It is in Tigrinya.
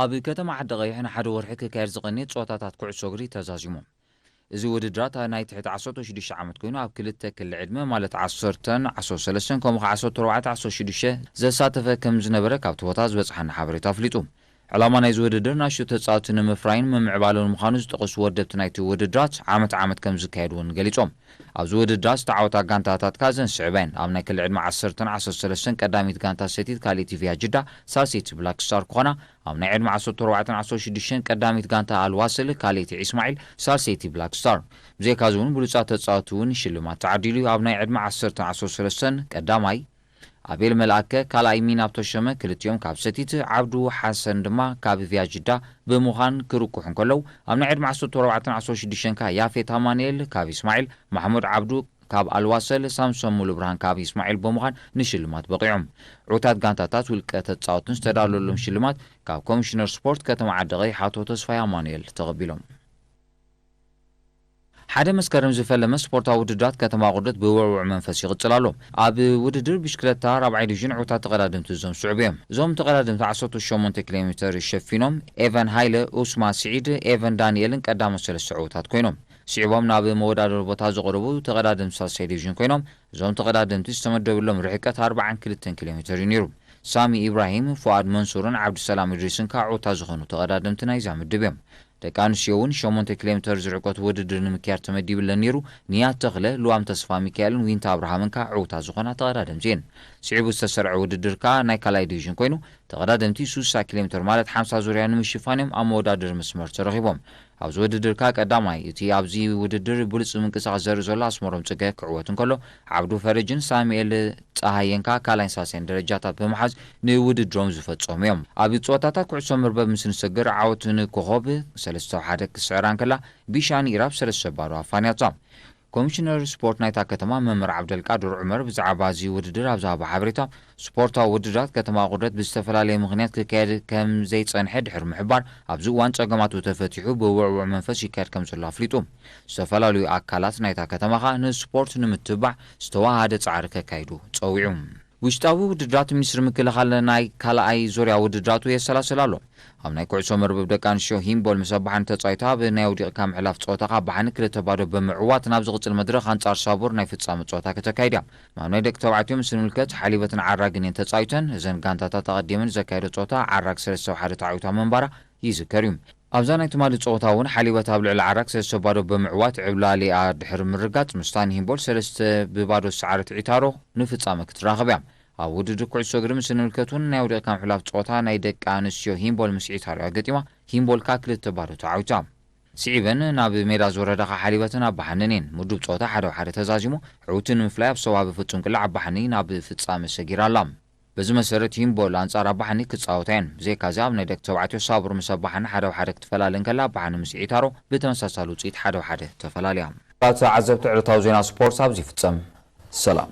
ኣብ ከተማ ዓዲ ቀይሕ ንሓደ ወርሒ ክካየድ ዝቐንየ ጸወታታት ኩዕሶ እግሪ ተዛዚሙ። እዚ ውድድራት ናይ ትሕቲ ዓሰርተ ሽዱሽተ ዓመት ኮይኑ፣ ኣብ ክልተ ክሊ ዕድመ፣ ማለት ዓሰርተን ዓሰርተ ሰለስተን ከምኡ ከዓ ዓሰርተ ኣርባዕተ ዓሰርተ ሽዱሽተ ዘሳተፈ ከም ዝነበረ ካብቲ ቦታ ዝበጽሓና ሓበሬታ ኣፍሊጡ። ዕላማ ናይዚ ውድድር ናሽቱ ተጻወቲ ንምፍራይን ምምዕባልን ምዃኑ ዝጠቐሱ ወደብቲ ናይቲ ውድድራት፣ ዓመት ዓመት ከም ዝካየድ እውን ገሊጾም። ኣብዚ ውድድራት ዝተዓወታ ጋንታታት ከኣ እዘን ዝስዕባ እየን። ኣብ ናይ ክሊ ዕድመ ዓሰርተን ዓሰርተ ሰለስተን ቀዳሚት ጋንታ ሰቲት ካልኣይቲ ቪያ ጅዳ ሳልሰይቲ ብላክ ስታር ክኾና፣ ኣብ ናይ ዕድመ ዓሰርተ ኣርባዕተን ዓሰርተ ሽዱሽተን ቀዳሚት ጋንታ ኣልዋስል ካልኣይቲ ዒስማዒል ሳልሰይቲ ብላክ ስታር። ብዘይካዚ እውን ብሉጻት ተጻወቲ እውን ሽልማት ተዓዲሉ እዩ። ኣብ ናይ ዕድመ ዓሰርተን ዓሰርተ ሰለስተን ቀዳማይ ኣቤል መልኣከ፣ ካልኣይ ሚናብ ተሾመ፣ ክልቲኦም ካብ ሰቲት፣ ዓብዱ ሓሰን ድማ ካብ ቪያ ጅዳ ብምዃን ክርኩሑ እንከለዉ፣ ኣብ ናይ ዕድመ ዓሰርተ ኣርባዕተን ዓሰርተ ሽዱሽተን ከኣ ያፌት ኣማኑኤል ካብ ኢስማዒል፣ ማሕሙድ ዓብዱ ካብ ኣልዋሰል፣ ሳምሶን ሙሉብርሃን ካብ ኢስማዒል ብምዃን ንሽልማት በቒዖም። ዕዉታት ጋንታታት ውልቀ ተጻወትን ዝተዳለወሎም ሽልማት ካብ ኮሚሽነር ስፖርት ከተማ ዓዲ ቀይሕ ኣቶ ተስፋይ ኣማኑኤል ተቐቢሎም። ሓደ መስከረም ዝፈለመ ስፖርታዊ ውድድራት ከተማ ቁርደት ብውዕውዕ መንፈስ ይቕጽል ኣሎ። ኣብ ውድድር ብሽክለታ ራብዓይ ዲቪዥን ዕዉታት ተቐዳደምቲ እዞም ዝስዕቡ እዮም። እዞም ተቐዳደምቲ ዓሰርተ ሸሞንተ ኪሎ ሜተር ሸፊኖም ኤቨን ሃይለ፣ ኡስማ ስዒድ፣ ኤቨን ዳንኤልን ቀዳሞት ሰለስተ ዕዉታት ኮይኖም። ስዒቦም ናብ መወዳደሪ ቦታ ዝቐረቡ ተቐዳደምቲ ሳልሳይ ዲቪዥን ኮይኖም፣ እዞም ተቐዳደምቲ ዝተመደብሎም ርሕቀት ኣርባዓን ክልተን ኪሎ ሜተር እዩ ነይሩ። ሳሚ ኢብራሂም፣ ፉኣድ መንሱርን ዓብዱሰላም እድሪስን ከዓ ዕዉታት ዝኾኑ ተቐዳደምቲ ናይዛ ምድብ እዮም። ደቂ ኣንስትዮ እውን ሸሞንተ ኪሎ ሜተር ዝርሕቀቱ ውድድር ንምክያድ ተመዲብለን ነይሩ። ንያት ተኽለ፣ ልዋም ተስፋ ሚካኤልን ዊንታ ኣብርሃምን ከዓ ዕዉታት ዝኾና ተቐዳደምቲ እየን። ስዒቡ ዝተሰርዐ ውድድር ከዓ ናይ ካልኣይ ዲቪዥን ኮይኑ፣ ተቐዳደምቲ ሱሳ ኪሎ ሜተር ማለት ሓምሳ ዙርያ ንምሽፋን እዮም ኣብ መወዳደሪ መስመር ተረኺቦም። ኣብዚ ውድድር ከዓ ቀዳማይ፣ እቲ ኣብዚ ውድድር ብሉጽ ምንቅስቃስ ዘርኢ ዘሎ ኣስመሮም ጽገ ክዕወት እንከሎ፣ ዓብዱ ፈረጅን ሳሙኤል ጸሃየን ከዓ ካልኣይን ሳልሳይን ደረጃታት ብምሓዝ ንውድድሮም ዝፈጸሙ እዮም። ኣብ ጸወታታት ኩዕሶ መርበብ ምስ ንሰግር ዓወት ንኮኾብ ሰለስተ ሓደ ክስዕራ እንከላ፣ ቢሻን ኢራብ ሰለስተ ባዶ ኣፋንያታ። ኮሚሽነር ስፖርት ናይታ ከተማ መምህር ዓብደልቃድር ዑመር ብዛዕባ እዚ ውድድር ኣብ ዝሃቦ ሓበሬታ፣ ስፖርታዊ ውድድራት ከተማ ቁርደት ብዝተፈላለየ ምኽንያት ክካየድ ከም ዘይጸንሐ ድሕሪ ምሕባር፣ ኣብዚ እዋን ጸገማቱ ተፈቲሑ ብውዕውዕ መንፈስ ይካየድ ከም ዘሎ ኣፍሊጡ። ዝተፈላለዩ ኣካላት ናይታ ከተማ ኸኣ ንስፖርት ንምትብባዕ ዝተዋሃደ ጻዕሪ ከካይዱ ጸዊዑ። ውሽጣዊ ውድድራት ሚኒስትሪ ምክልኻል ናይ ካልኣይ ዙርያ ውድድራቱ የሰላስል ኣሎ። ኣብ ናይ ኩዕሶ መርበብ ደቂ ኣንስትዮ ሂምቦል ምስ ኣባሓኒ ተጻዊታ ኣብ ናይ ኣውዲቕካ ምሕላፍ ጸወታ ካብ ኣባሓኒ ክልተ ባዶ ብምዕዋት ናብ ዝቕጽል መድረኽ ኣንጻር ሳቡር ናይ ፍጻመ ጸወታ ከተካይድ እያ። ኣብ ናይ ደቂ ተባዕትዮ ምስ ንምልከት ሓሊበትን ዓራግን እየን ተጻዊተን። እዘን ጋንታታት ኣቐዲመን ዘካየዶ ጸወታ ዓራግ ሰለስተ ሓደ ተዓዊታ ምንባራ ይዝከር እዩ። ኣብዛ ናይ ትማሊ ጸወታ እውን ሓሊበት ኣብ ልዕሊ ዓራግ ሰለስተ ባዶ ብምዕዋት ዕብላሊኣ ድሕሪ ምርጋጽ ምስታ ንሂምቦል ሰለስተ ብባዶ ዝሰዓረት ዒታሮ ንፍጻመ ክትራኸብ እያ። ኣብ ውድድር ኩዕሶ እግሪ ምስ ንምልከት እውን ናይ ኣውዲቕካ ምሕላፍ ጸወታ ናይ ደቂ ኣንስትዮ ሂምቦል ምስ ዒታሮ እያ ገጢማ፣ ሂምቦል ከኣ ክልተ ባዶ ተዓዊታ። ስዒበን ናብ ሜዳ ዝወረዳ ከኣ ሓሊበትን ኣባሓንን እየን። ምዱብ ጸወታ ሓደ ሓደ ተዛዚሙ፣ ዕውቲ ንምፍላይ ኣብ ሰዋቢ ፍጹም ቅላዕ ኣባሓኒ ናብ ፍጻመ ሰጊራ ኣላ። በዚ መሰረት ሂምቦል ኣንጻር ኣባሓኒ ክጻወታ እየን። ብዘይካዚ ኣብ ናይ ደቂ ተባዕትዮ ሳቡር ምስ ኣባሓኒ ሓደ ሓደ ክትፈላለ እንከላ ኣባሓኒ ምስ ዒታሮ ብተመሳሳሊ ውጽኢት ሓደ ሓደ ተፈላለያ። ተዓዘብቲ ዕለታዊ ዜና ስፖርት ኣብዚ ይፍጸም። ሰላም።